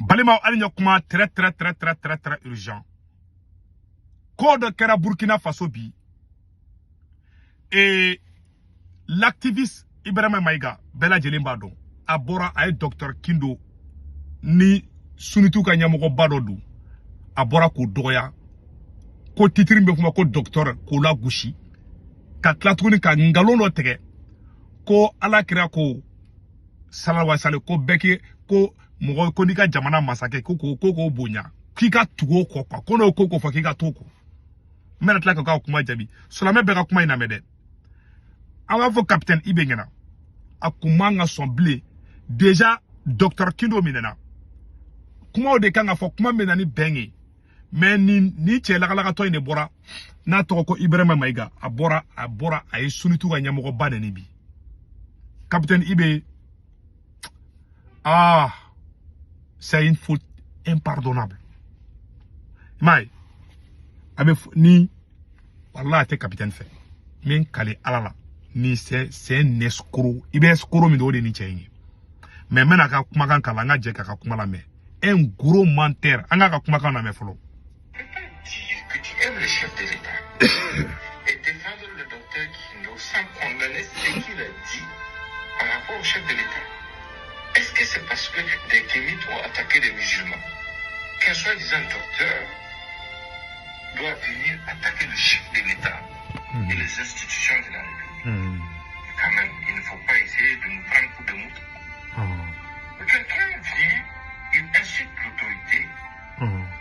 Balimaw, hali ɲɛ kuma très très très très très très urgent. Ko dɔ kɛra Burkina Faso bi et l'activiste Ibrahima Maïga, bɛɛ lajɛlen b'a dɔn, a bɔra, a ye docteur Kindo ni sunitiw ka ɲɛmɔgɔba dɔ don, a bɔra k'o dɔgɔya, ko titre bɛ kuma ko docteur, k'o lagosi, ka tila tuguni ka nkalon dɔ tigɛ ko Ala kira ko salawa sale ko bɛɛ k'i ko mɔgɔ ko n'i ka jamana masakɛ ko k'o bonya, k'i ka tugu o kɔ quoi, ko n'o ko fɔ k'i ka t'o kɔ. N bɛna tila ka kuma jaabi silamɛ bɛɛ ka kuma in lamɛn dɛ. An b'a fɔ capitaine Ibe ɲɛna, a kun man ka sɔn bilen. Déjà docteur Kindo minɛna, kumaw de kan ka fɔ, kuma min na ni bɛn ye. Mais ni cɛ lagalagatɔ in de bɔra n'a tɔgɔ ko Ibrahima Maïga, a bɔra a ye sunitiw ka ɲɛmɔgɔba de ni bi capitaine Ibe. Ah, c'est une faute impardonnable. I m'a ye, a bɛ ni walahi a tɛ capitaine fɛ min kale Ala la ni c'est un escroc. I bɛ escroc min don, o de ye nin cɛ in ye. Mais n bɛna ka kumakan kalan, an ka jɛ k'a ka kuma lamɛn. Un gros menteur. An k'a ka kumakan lamɛn fɔlɔ. Peux pas dire que tu aimes le chef de l'État et défendre le docteur Kindo sans condamner ce qu'il a dit par rapport au chef de l'État. Est-ce que c'est parce que des Kémites ont attaqué des musulmans qu'un soi-disant docteur doit venir attaquer le chef de l'État et les institutions de la République? Quand même, il ne faut pas essayer de nous prendre pour des moutons. Quelqu'un vient, il insulte l'autorité.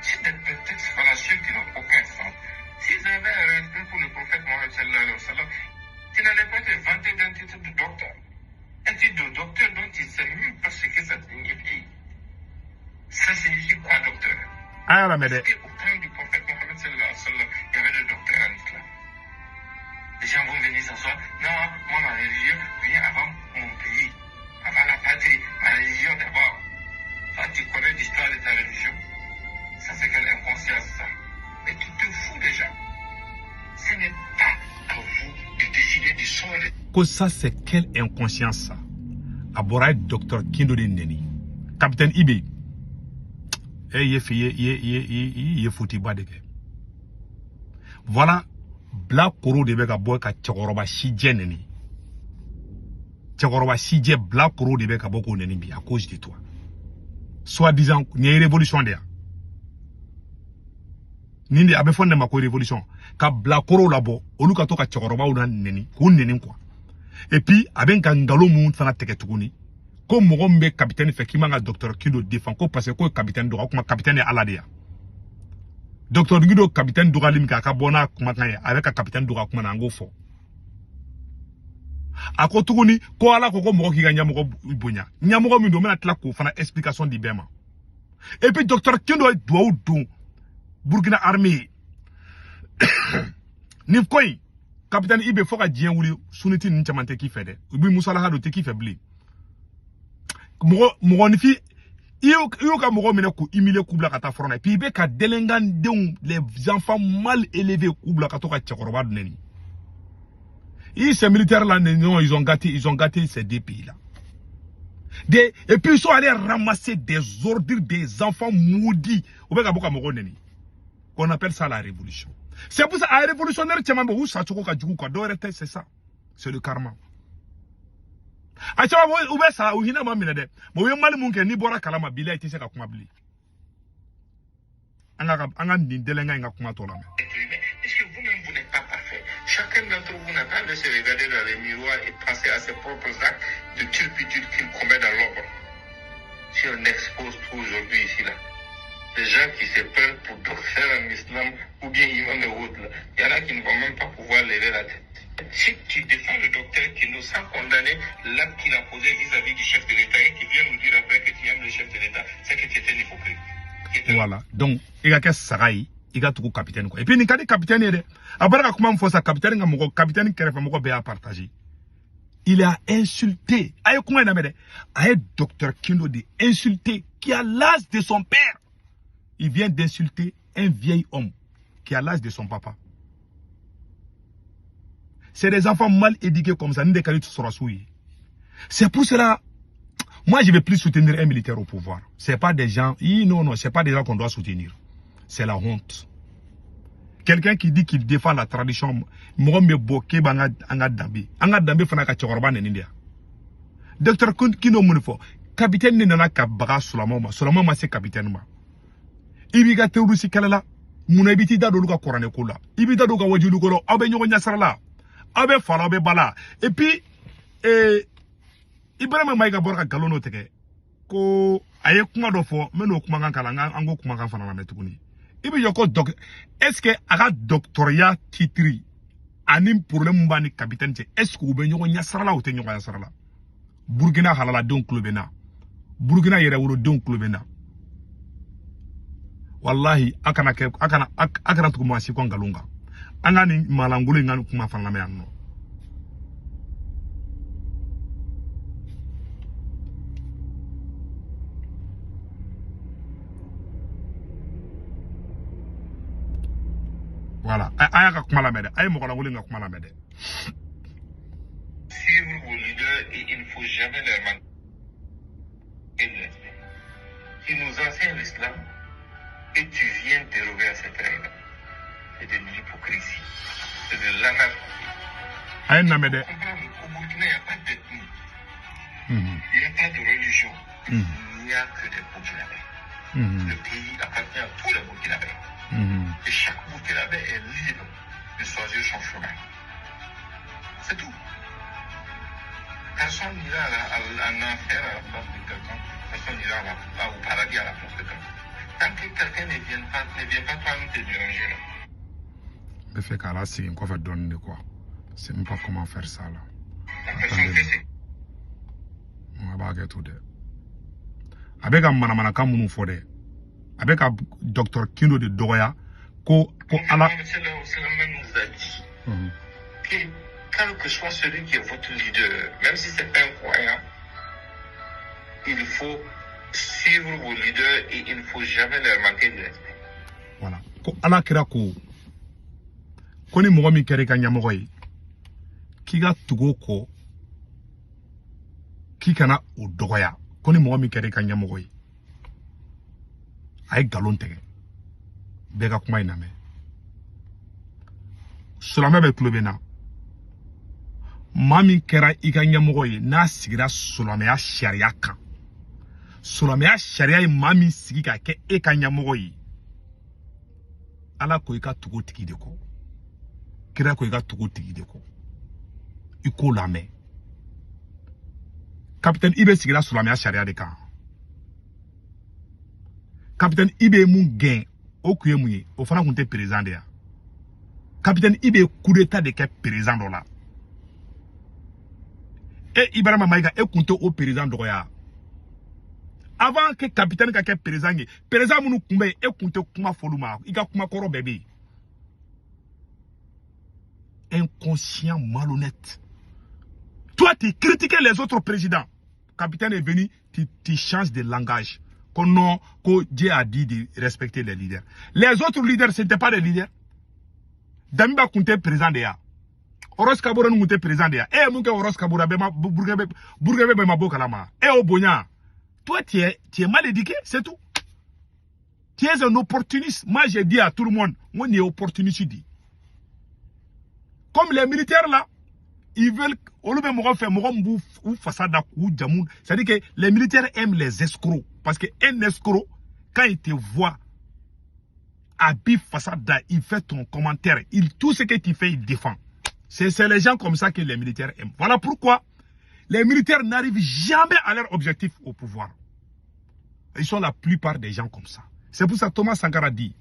C'est des prétextes fallacieux qui n'ont aucun sens. S'ils avaient un respect pour le prophète Mohammed صلى الله عليه وسلم, tu n'allais pas te vanter d'un titre de docteur. Un titre de docteur dont tu ne sais même pas ce que ça signifie. Ça signifie quoi, docteur? An y'a lamɛn dɛ. Est-ce qu'au temps du prophète Mohammed صلى الله عليه وسلم, il y avait des docteurs en islam? Les gens vont venir s'asseoir. Non, moi, ma religion vient avant mon pays, avant la patrie. Ma religion d'abord. Toi, tu connais l'histoire de ta religion? Ça, c'est quelle inconscience, ça? Mais tu te fous déjà. Ce n'est pas à vous de décider du sort de Ko ça, c'est quelle inconscience, ça? A bɔra, a ye docteur Kindo de neni. Capitaine Ibe, e ye fi ye ye ye ye ye faute ba de kɛ. Voilà, bilakoro de bɛ ka bɔ ka cɛkɔrɔba sijɛ neni. Cɛkɔrɔba sijɛ, bilakoro de bɛ ka bɔ k'o neni bi à cause de toi, soi-disant nin ye révolution de ya. Nin de a bɛ fɔ nin de ma ko révolution, ka bilakorow labɔ, olu ka to ka cɛkɔrɔbaw la neni, k'u neni quoi. Et puis a bɛ ka nkalon mun fana tigɛ tuguni, ko mɔgɔ min bɛ capitaine fɛ, k'i man ka docteur Kindo défend, ko parce que ko ye capitaine dɔgɔ. O kuma, capitaine ye Ala de ya. Docteur Kindo, capitaine dɔgɔyali min kɛ, a ka bɔ n'a kumakan ye, a bɛ ka capitaine dɔgɔya kuma na, an k'o fɔ. A ko tuguni ko Ala ko mɔgɔ k'i ka ɲɛmɔgɔ bonya. Ɲɛmɔgɔ min don, n bɛna tila k'o fana explication di bɛɛ ma. Et puis docteur Kindo ye duwawu don Burkina armée ye. Nin ko in, capitaine Ibe, fo ka diɲɛ wuli, sunnite ninnu caman tɛ k'i fɛ dɛ. U bɛ musalaha don, tɛ k'i fɛ bilen. Mɔgɔ mɔgɔninfin, i y'u ka mɔgɔ minɛ k'u humilier, k'u bila ka taa front na. Et puis i bɛ ka délinquant denw, les enfants mal élevés, k'u bila ka to ka cɛkɔrɔba nɛni. I ces militaires là, non, ils ont gâté, ils ont gâté ces deux pays là. Et puis ils sont allés ramasser des ordures, des enfants maudits, u bɛ ka bɔ ka mɔgɔw nɛni. Qu'on appelle ça la révolution. C'est pour ça a révolutionnaire caman bɛ, u sacogo ka jugu quoi. Dɔwɛrɛ tɛ, c'est ça, c'est le karma. A caman bɛ, u bɛ sa, u hinɛ ma minɛ dɛ. Mais u ye Mali mun kɛ, n'i bɔra kalama bilahi, i tɛ se ka kuma bilen. An ka nin délinquant in ka kuma tɔ lamɛn. Être humain. Est-ce que vous-même, vous n'êtes pas parfait? Chacun d'entre vous n'a pas de se regarder dans les miroirs et penser à ses propres actes de turpitude qu'il commet dans l'ombre. Si on expose tout aujourd'hui ici, là, les gens qui se prennent pour docteurs en islam ou bien imam et autres, là, il y en a qui ne vont même pas pouvoir lever la tête. Si tu défends le docteur Kindo sans condamner l'acte qu'il a posé vis-à-vis du chef de l'État et qui vient nous dire après que tu aimes le chef de l'État, c'est que tu étais un hypocrite. Tu étais Voilà, donc i ka kɛ saga ye, i ka tugu capitaine kɔ. Et puis nin ka di capitaine ye dɛ. A bɔra ka kuma min fɔ sa, capitaine ka mɔgɔ, capitaine kɛrɛfɛ mɔgɔ bɛɛ y'a partagé. Il a insulté, a ye kuma in lamɛn dɛ, a ye docteur Kindo de insulté, qui a l'âge de son père. Il vient d'insulter un vieil homme qui a l'âge de son papa. C'est des enfants mal éduqués comme ça. Ni de ka di sɔrɔsiw ye. C'est pour cela Moi, je vais plus soutenir un militaire au pouvoir. C'est pas des gens... Non, non, c'est pas des gens qu'on doit soutenir. C'est la honte. Quelqu'un qui dit qu'il défend la tradition, mɔgɔ min bɛ bɔ k'e b'an ka an ka danbe an ka danbe fana ka cɛkɔrɔba nɛni de yan. Docteur Kindo mun de fɔ? Capitaine de nana ka baga silamɛw ma, silamɛw ma se capitaine ma. I b'i ka terroriste kɛlɛ la, munna i bɛ t'i da don olu ka kuranɛ ko la, i b'i da don u ka wajuli ko la, aw bɛ ɲɔgɔn ɲɛsira la, aw bɛ fa la, aw bɛ ba la. Et puis Ibrahima Maïga bɔra ka nkalon dɔ tigɛ ko a ye kuma dɔ fɔ, n bɛ n'o kumakan kalan, an k'o kumakan fana lamɛn tuguni. I bɛ jɔ ko doc, est-ce que a ka doctorat titre ani problème b'a ni capitaine cɛ, est-ce que u bɛ ɲɔgɔn ɲɛsira la, u tɛ ɲɔgɔn ɲɛsira la? Burkina halaladenw tulo bɛ n na, Burkina yɛrɛwolodenw tulo bɛ n na. Wallahi a kana kɛ, a kana a kana tugu maa si kɔ nkalon kan. An ka nin maalankolon in ka nin kuma fana lamɛn yan nɔ. Voilà, a y'a ka kuma lamɛn dɛ, a ye mɔgɔ lankolon in ka kuma lamɛn dɛ. Suivre vos leaders et il ne faut jamais leur manquer de respect. Tu nous enseignes l'islam et tu viens déroger à cette règle. C'est de l'hypocrisie, c'est de l'anarchie. A ye nin lamɛn dɛ. Comprendre qu'au Burkina, il n'y a pas d'ethnie, il n'y a pas de religion, il n'y a que des Burkinabés. Le pays appartient à tous les Burkinabés. Et chaque Burkinabé est libre de choisir son chemin. C'est tout. Personne n'ira en enfer à la place de quelqu'un. Personne n'ira au paradis à la place de quelqu'un. Tant que quelqu'un ne vient pas toi-même te déranger là. N bɛ fɛ k'a lasegin kɔfɛ dɔɔnin de quoi. Je sais même pas comment faire ça là. La personne fait ce A b'a kɛ to dɛ. A bɛ ka manamanakan minnu fɔ dɛ, a bɛ ka docteur Kindo de dɔgɔya ko ko Ala. Mohamed nous a dit que quel que soit celui qui est votre leader, même si c'est pas un croyant, il faut suivre vos leaders et il ne faut jamais leur manquer de respect. Voilà. Ko Ala kira ko ko ni mɔgɔ min kɛra i ka ɲɛmɔgɔ ye, k'i ka tugu o kɔ, k'i kana o dɔgɔya. Ko ni mɔgɔ min kɛra i ka ɲɛmɔgɔ ye, a ye nkalon tigɛ. Bɛɛ ka kuma in lamɛn. Silamɛ bɛ tulo bɛ n na. Maa min kɛra i ka ɲɛmɔgɔ ye, n'a sigira silamɛya sariya kan, silamɛya sariya ye maa min sigi ka kɛ e ka ɲɛmɔgɔ ye, Ala ko i ka tugu o tigi de kɔ, kira ko i ka tugu o tigi de kɔ, i k'o lamɛn. Capitaine IB sigira silamɛya sariya de kan. Capitaine IB ye mun gɛn, o kun ye mun ye? O fana kun tɛ président de ya. Capitaine IB ye coup d'état de kɛ président dɔ la. E Ibrahima Maïga, e kun tɛ o président dɔgɔya. Avant que capitaine ka kɛ président ye, président minnu kun bɛ yen, e kun tɛ kuma fɔlu ma, i ka kuma kɔrɔ bɛɛ bɛ yen. Inconscient, malhonnête. Toi, tu critiquais les autres présidents. Capitaine est venu, tu changes de langage. Que non, que Dieu a dit de respecter les leaders. Les autres leaders, ce n'étaient pas des leaders. Damiba kun tɛ président de ya. Roch Kabore kun tɛ président de ya. Eh, mun kɛ Roch Kabore bɛɛ ma Burkina bɛɛ ma bɔ kalama. Eh, o bonya. Toi, tu es mal éduqué, c'est tout. Tu es un opportuniste. Moi, j'ai dit à tout le monde, moi, je suis opportuniste. Dit. Comme les militaires là, ils veulent, olu bɛ mɔgɔ fɛ, mɔgɔ min b'u u fasa da k'u jamu. C'est-à-dire que les militaires aiment les escrocs. Parce que un escroc, quand il te voit, a b'i fasa da, il fait ton commentaire. Tout ce que tu fais, il défend. C'est les gens comme ça que les militaires aiment. Voilà pourquoi les militaires n'arrivent jamais à leur objectif au pouvoir. Ils sont la plupart des gens comme ça. C'est pour ça que Thomas Sankara dit,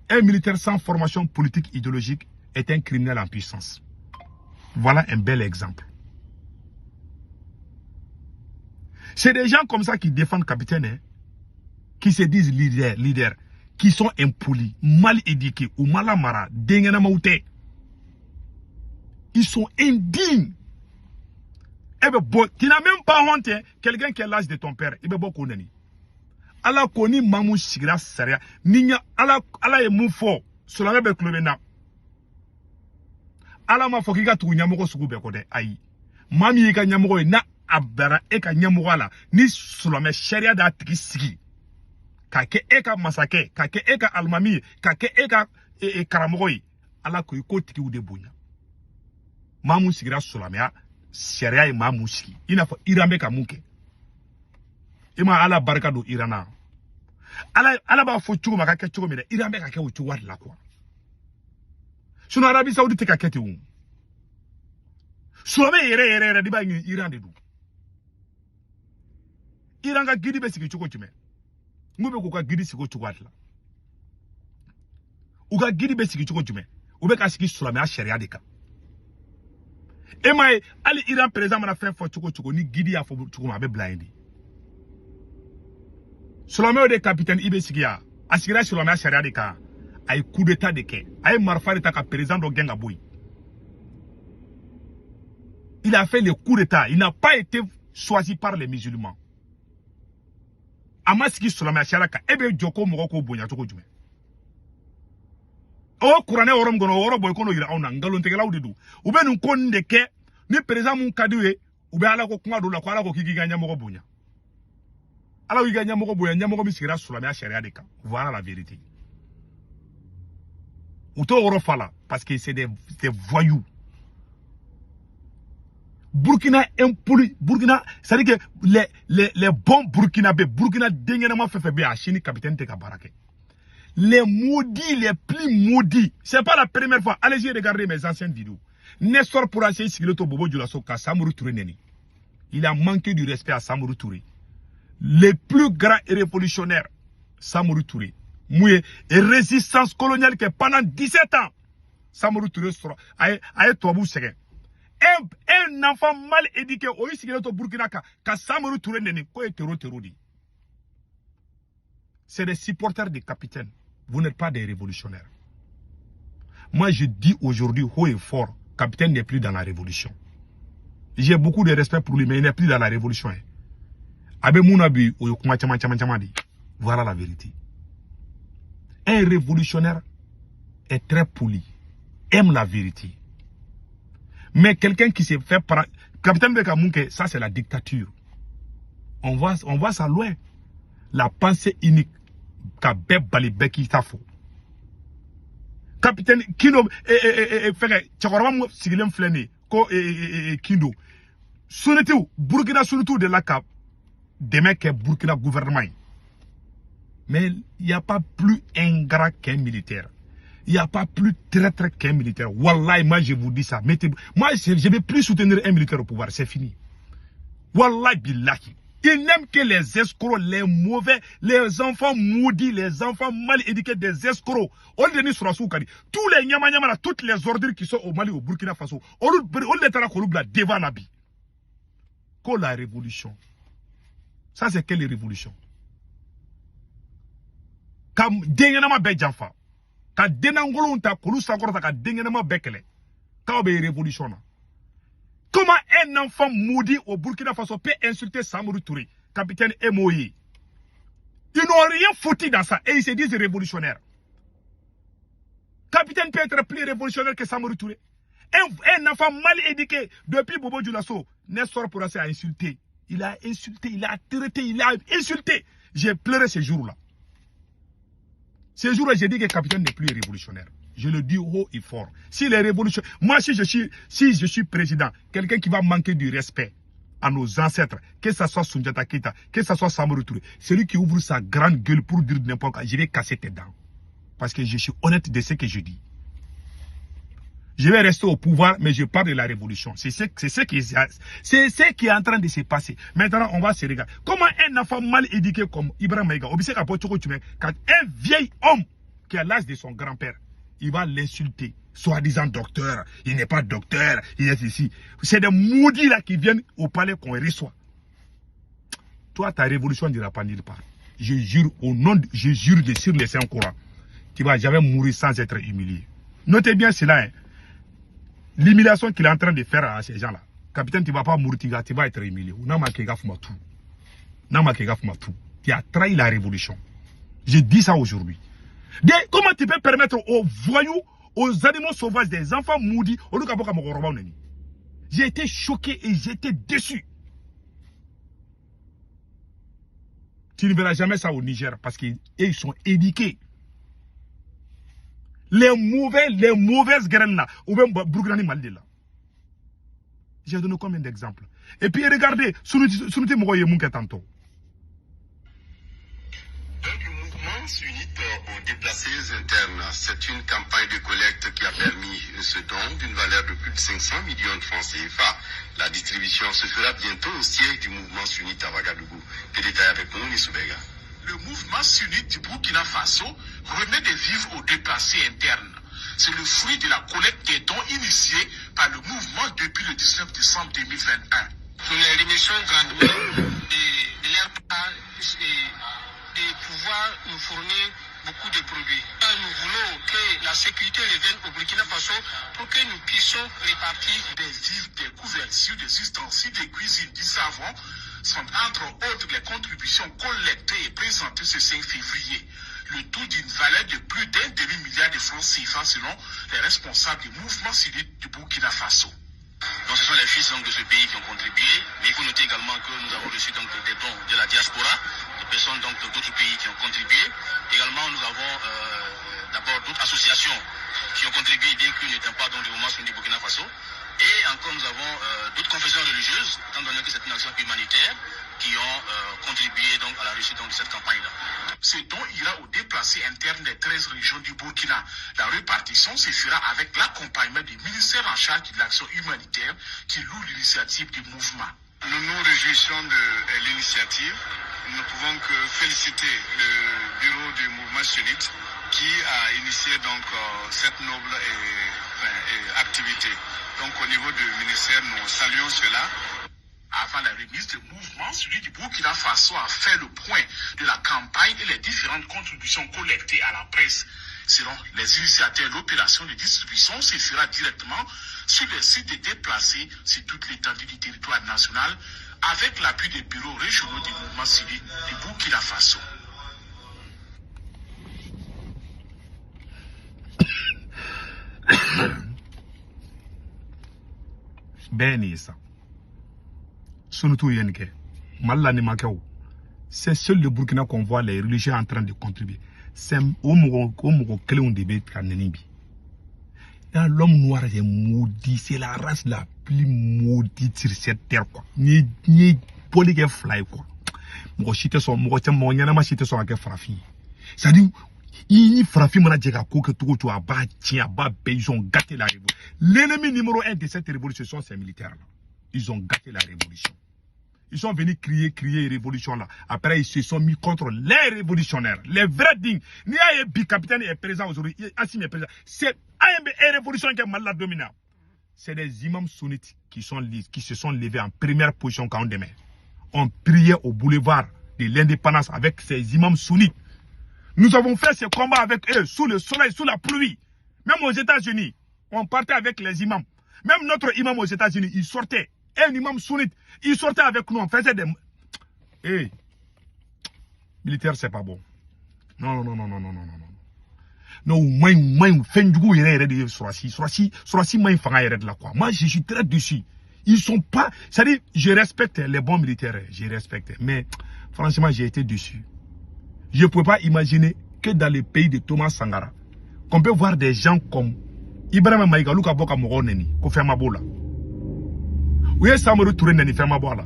un militaire sans formation politique idéologique est un criminel en puissance. Voilà un bel exemple. C'est des gens comme ça qui défendent capitaine, hein, qui se disent leaders, leaders, qui sont impolis, mal éduqués, ou mal amara, dengenamaute. Ils sont indignes. Eh ben, bon, tu n'as même pas honte, hein, quelqu'un qui a l'âge de ton père, il est bon qu'on Ala ko ni maa mun sigira sariya ni ɲa Ala Ala ye mun fɔ silamɛ bɛ tulo bɛ na. Ala m'a fɔ k'i ka tugu ɲɛmɔgɔ sugu bɛɛ kɔ dɛ, ayi. Maa min y'i ka ɲɛmɔgɔ ye n'a a a bilara e ka ɲɛmɔgɔya la, ni silamɛ sariya d'a tigi sigi k'a kɛ e ka masakɛ, k'a kɛ e ka alimami ye, k'a kɛ e ka karamɔgɔ ye, Ala ko i k'o tigiw de bonya. Maa mun sigira silamɛya sariya ye, maa mun sigi, i n'a fɔ Iran bɛ ka mun kɛ, i ma Ala barika don Iran na. Ala b'a fɔ cogo min a ka kɛ cogo min dɛ, Iran bɛ ka kɛ o cogoya de la quoi. Sinon Arabie Saoudite tɛ ka kɛ ten o. Silamɛ yɛrɛ yɛrɛ yɛrɛ de b'a ɲini, Iran de don. Iran ka guide bɛ sigi cogo jumɛn? N ko bɛ k'u ka guide sigi o cogoya de la. U ka guide bɛ sigi cogo jumɛn? U bɛ ka sigi silamɛya sariya de kan. E m'a ye, hali Iran président mana fɛn fɔ cogo cogo, ni guide y'a fɔ cogo min, a bɛ bila yen de. Silamɛw de capitaine i bɛ sigi yan, a sigira silamɛya sariya de kan. A ye coup d'état de kɛ, a ye marifa de ta ka président dɔ gɛn ka bɔ yen. Il a fait le coup d'état, il n'a pas été choisi par les musulmans. A ma sigi silamɛya sariya kan. E bɛ jɔ ko mɔgɔ k'o bonya cogo jumɛn? O kuranɛ yɔrɔ min kɔnɔ, o yɔrɔ bɔ i k'o yira anw na. Nkalontigɛlaw de don. U bɛ nin ko nin de kɛ ni président mun ka d'u ye. U bɛ Ala ko kuma dɔw la ko Ala ko k'i k'i ka ɲɛmɔgɔ bonya. Ala k'i ka ɲɛmɔgɔ bonya, ɲɛmɔgɔ min sigira silamɛya sariya de kan. Voilà la vérité. U t'o yɔrɔ fa la parce que c'est des voyous. Burkina impoli, Burkina, c'est-à-dire que les bons Burkinabés, Burkina denkɛnɛma fɛn fɛn bɛ yen, a si ni capitaine tɛ ka baara kɛ. Les maudits, les plus maudits. C'est pas la première fois. Allez-y regarder mes anciennes vidéos. Nestor Pourase sigilen to Bobo Dioulasso ka Samori Touré neni. Il a manqué du respect à Samori Touré. Le plus grand révolutionnaire, Samori Touré. Mun ye résistance coloniale kɛ pendant 17 ans. Samori Touré sɔrɔ a ye tubabuw sɛgɛn. Un enfant mal éduqué, o y'i sigilen to Burkina kan ka Samori Touré neni k'o ye terro terro de ye. C'est des supporters des capitaines. Vous n'êtes pas des révolutionnaires. Moi, je dis aujourd'hui haut et fort, capitaine n'est plus dans la révolution. J'ai beaucoup de respect pour lui, mais il n'est plus dans la révolution. Hein. Abe mun bi o ye kuma caman caman caman de. Voilà la vérité. Un révolutionnaire est très poli, aime la vérité. Mais quelqu'un qui se fait par capitaine bɛ ka mun kɛ, ça c'est la dictature. On voit ça loin. La pensée unique ka bɛɛ bali bɛɛ k'i ta fɔ. Capitaine Kindo fɛngɛ, cɛkɔrɔba mun sigilen filɛ nin ye ko Kindo. Sunnitiw, Burkina sunnitiw de la ka dɛmɛ kɛ Burkina gouvernement ye. Mais il n'y a pas plus ingrat qu'un militaire. Il n'y a pas plus traître qu'un militaire. Wallahi, moi je vous dis ça. Mettez, moi je ne vais plus soutenir un militaire au pouvoir, c'est fini. Wallahi billahi. Il n'aime que les escrocs, les mauvais, les enfants maudits, les enfants mal éduqués, des escrocs. On est sur la. Tous les nyama nyama, toutes les ordures qui sont au Mali, au Burkina Faso, on les devant Nabi. Ko la révolution. Ça c'est quelle révolution? Ka den ɲɛnama bɛɛ janfa, ka dennankolow ta k'olu sankɔrɔta, ka den ɲɛnama bɛɛ kɛlɛ, k'aw bɛ révolution na. Comment un enfant maudit au Burkina Faso peut insulter Samori Touré, capitaine Emoye? Ils n'ont rien foutu dans ça et ils se disent révolutionnaires. Capitaine peut être plus révolutionnaire que Samori Touré. Un enfant mal éduqué depuis Bobo Dioulasso, Nestor Pourase a insulté. Il a insulté, il a traité, il a insulté. J'ai pleuré ce jour-là. Ce jour-là, j'ai dit que le capitaine n'est plus révolutionnaire. Je le dis haut et fort. S'il est révolutionnaire, moi, si je suis président, quelqu'un qui va manquer du respect à nos ancêtres, que ce soit Sundiata Keita, que ce soit Samori Touré, celui qui ouvre sa grande gueule pour dire n'importe quoi, je vais casser tes dents. Parce que je suis honnête de ce que je dis. Je vais rester au pouvoir, mais je parle de la révolution. C'est ce qui est en train de se passer. Maintenant, on va se regarder. Comment un enfant mal éduqué comme Ibrahim Maïga, quand un vieil homme qui a l'âge de son grand-père, il va l'insulter, soi-disant docteur, il n'est pas docteur, il est ici. C'est des maudits là qui viennent au palais qu'on reçoit. Toi, ta révolution n'ira pas nulle part. Je jure au nom, je jure de sur les Saint-Coran. Tu vas jamais mourir sans être humilié. Notez bien cela. Hein. L'humiliation qu'il est en train de faire à ces gens-là. Capitaine, tu ne vas pas mourir, tu vas être humilié. Tout. Tu as trahi la révolution. Je dis ça aujourd'hui. Comment tu peux permettre aux voyous, aux animaux sauvages, des enfants maudits, j'ai été choqué et j'ai été déçu. Tu ne verras jamais ça au Niger parce qu'ils sont éduqués. Les mauvaises graines là, ou même Burkina Mali là. J'ai donné combien d'exemples? Et puis regardez, Suniti mɔgɔ ye mun kɛ tantôt. Donc le mouvement sunnite aux déplacés internes, c'est une campagne de collecte qui a permis ce don d'une valeur de plus de 500 millions de francs CFA. La distribution se fera bientôt au siège du mouvement sunnite à Ouagadougou. Des détails avec Mouni Soubega. Le mouvement sunnite du Burkina Faso remet des vivres aux déplacés internes. C'est le fruit de la collecte des dons initiée par le mouvement depuis le 19 décembre 2021. Nous les remercions grandement de leur part et de pouvoir nous fournir beaucoup de produits. Nous voulons que la sécurité revienne au Burkina Faso pour que nous puissions répartir des vivres, des couvertures, des ustensiles, des cuisines, du savon sont entre autres les contributions collectées et présentées ce 5 février. Le tout d'une valeur de plus d'un demi-milliard de francs CFA selon les responsables du mouvement civil du Burkina Faso. Donc ce sont les fils donc, de ce pays qui ont contribué, mais il faut noter également que nous avons reçu donc, des dons de la diaspora, de personnes donc, d'autres pays qui ont contribué. Également nous avons d'abord d'autres associations qui ont contribué bien qu'ils n'étaient pas dans le mouvement du Burkina Faso. Et encore nous avons d'autres confessions religieuses, étant donné que c'est une action humanitaire, qui ont contribué donc, à la réussite donc, de cette campagne-là. Ce don ira aux déplacés internes des 13 régions du Burkina. La répartition se fera avec l'accompagnement du ministère en charge de l'action humanitaire qui loue l'initiative du mouvement. Nous nous réjouissons de l'initiative. Nous ne pouvons que féliciter le bureau du mouvement sunnite qui a initié donc cette noble activité. Donc au niveau du ministère, nous saluons cela. Avant la remise du mouvement, celui du Burkina Faso a fait le point de la campagne et les différentes contributions collectées à la presse. Selon les initiateurs, l'opération de distribution se fera directement sur les sites des déplacés sur toute l'étendue du territoire national avec l'appui des bureaux régionaux du mouvement civil du Burkina Faso. Ben ça. Sunutu yenke. Mali ni ma kɛ o. C'est seul le Burkina qu'on voit les religieux en train de contribuer. C'est o mɔgɔ kelenw de bɛ ka nɛni bi. L'homme noir est maudit, c'est la race la plus maudite sur cette terre quoi. Ni ye bɔli kɛ fila ye quoi. Mɔgɔ si tɛ sɔn, mɔgɔ tɛ mɔgɔ ɲɛnama si tɛ sɔn ka kɛ farafin ye. C'est-à-dire i ni farafin mana jɛ ka ko kɛ cogo o cogo a b'a tiɲɛ, a b'a bɛɛ, ils ont gâté la révolution. L'ennemi numéro 1 de cette révolution, ce sont ces militaires là. Ils ont gâté la révolution. Ils sont venus crier, crier, révolution là. Après, ils se sont mis contre les révolutionnaires, les vrais dignes. Ni bi capitaine est présent aujourd'hui, Assimi est présent. C'est AMB et révolution qui est mal la domina. C'est des imams sunnites qui se sont levés en première position quand on demain. On priait au boulevard de l'indépendance avec ces imams sunnites. Nous avons fait ce combat avec eux, sous le soleil, sous la pluie. Même aux États-Unis, on partait avec les imams. Même notre imam aux États-Unis, il sortait. Un imam sunnite, il sortait avec nous, on faisait des... Hey, militaire, c'est pas bon. Non, non, non, non, non, non, non, non. Non, moi, fɛn jugu yɛrɛ yɛrɛ de ye sɔrɔsi ma ɲi fanga yɛrɛ de la quoi. Moi, je suis très déçu. Ils sont pas... C'est-à-dire, je respecte les bons militaires, je respecte. Mais, franchement, j'ai été déçu. Je ne pouvais pas imaginer que dans le pays de Thomas Sankara, qu'on peut voir des gens comme Ibrahim Maïga, olu ka bɔ ka mɔgɔw nɛni, ko fɛn ma b'o la. U ye Samori Touré nɛni, fɛn ma bɔ a la.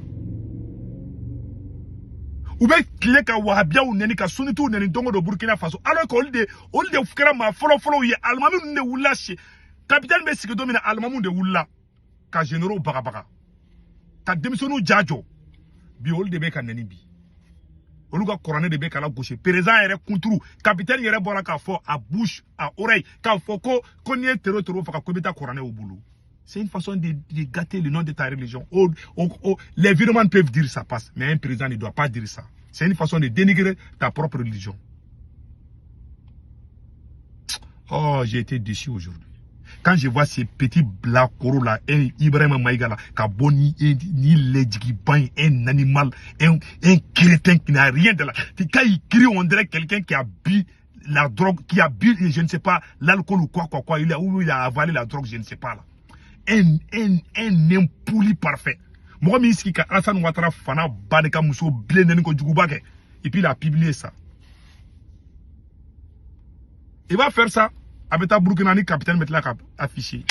U bɛ tile ka wahabiyaw nɛni, ka sunnitiw nɛni don o don Burkina Faso, alors que olu de kɛra maa fɔlɔ-fɔlɔw ye. Alimami ninnu de wulila si capitaine bɛ sigi don min na, alimamiw de wulila ka généraux bagabaga, ka denmisɛnninw ja jɔ. Bi olu de bɛ ka nɛni bi. Olu ka kuranɛ de bɛ ka lagosi. Président yɛrɛ kunturu, capitaine yɛrɛ bɔra k'a fɔ à bouche à oreille k'a fɔ ko n'i ye terro faga ko i bɛ taa kuranɛ u bolo. C'est une façon de gâter le nom de ta religion. Oh, oh, oh, les virements peuvent dire ça passe, mais un président ne doit pas dire ça. C'est une façon de dénigrer ta propre religion. Oh, j'ai été déçu aujourd'hui. Quand je vois ces petits blackoros là, un Ibrahim Maïga là, Kaboni, ni Ledjiban, un animal, un crétin qui n'a rien de là. Quand il crie, on dirait quelqu'un qui a bu la drogue, qui a bu, je ne sais pas, l'alcool ou quoi, ou il a avalé la drogue, je ne sais pas là. Un impoli parfait. Mɔgɔ min sigi ka Alassane Ouattara fana ba de ka muso bilen nɛni ko juguba kɛ. Et puis il a publié ça. Il va faire ça avec ta Burkina ni capitaine maintenant affiché.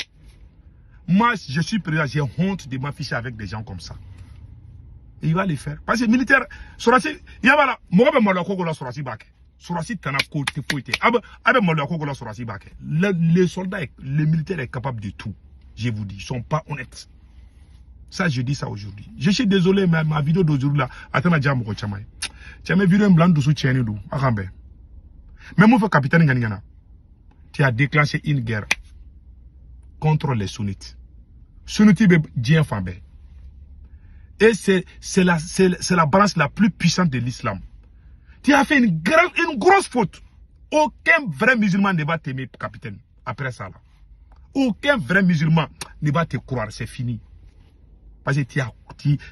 Moi, je suis président, j'ai honte de m'afficher avec des gens comme ça. Et il va les faire. Parce que militaire, Sorasi, il y a là, moi, je suis la Sorasi bak. Sorasi tana côté foité. Abe maloya koko la Sorasi bak. Les soldats, les militaires sont capables de tout. Je vous dis, ils ne sont pas honnêtes. Ça, je dis ça aujourd'hui. Je suis désolé, mais ma vidéo d'aujourd'hui là, attends, déjà, mon chamay. Tu as mes vidéos blanc dessous tien d'où. Arambe. Mais mon frère capitaine Ganingana, tu as déclenché une guerre contre les sunnites. Sunnites bien fambé. Et c'est la branche la plus puissante de l'islam. Tu as fait une grosse faute. Aucun vrai musulman ne va t'aimer, capitaine, après ça là. Aucun vrai musulman ne va te croire, c'est fini. Parce que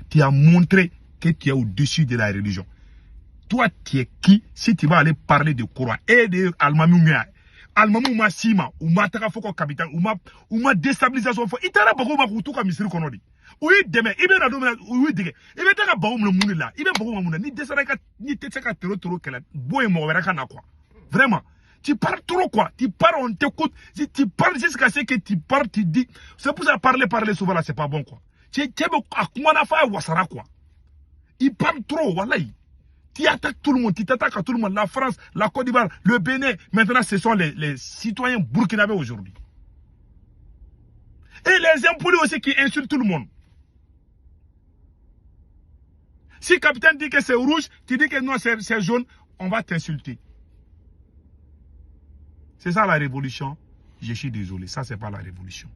tu as montré que tu es au-dessus de la religion. Toi, tu es qui si tu vas aller parler de Coran et de Almamou Almamou ma sima, ou ma tagafoko capitaine, ou ma déstabilisation. Il t'a beaucoup ma koutou comme misiri konodi. Oui, demain, il va donner, oui, demain, il va taga baou le moune là, il va baou moune ni desaraka ni tetseka tero tero kela, boy mo veraka na quoi. Vraiment, tu parles trop quoi, tu parles, on t'écoute, si tu parles jusqu'à ce que tu parles, tu dis, c'est pour ça parler souvent là, c'est pas bon quoi. Tu es wasara quoi. Il parle trop, voilà. Tu attaques tout le monde, tu t'attaques à tout le monde. La France, la Côte d'Ivoire, le Bénin. Maintenant, ce sont les citoyens burkinabés aujourd'hui. Et les impolis aussi qui insultent tout le monde. Si le capitaine dit que c'est rouge, tu dis que non, c'est jaune, on va t'insulter. C'est ça la révolution. Je suis désolé, ça c'est pas la révolution.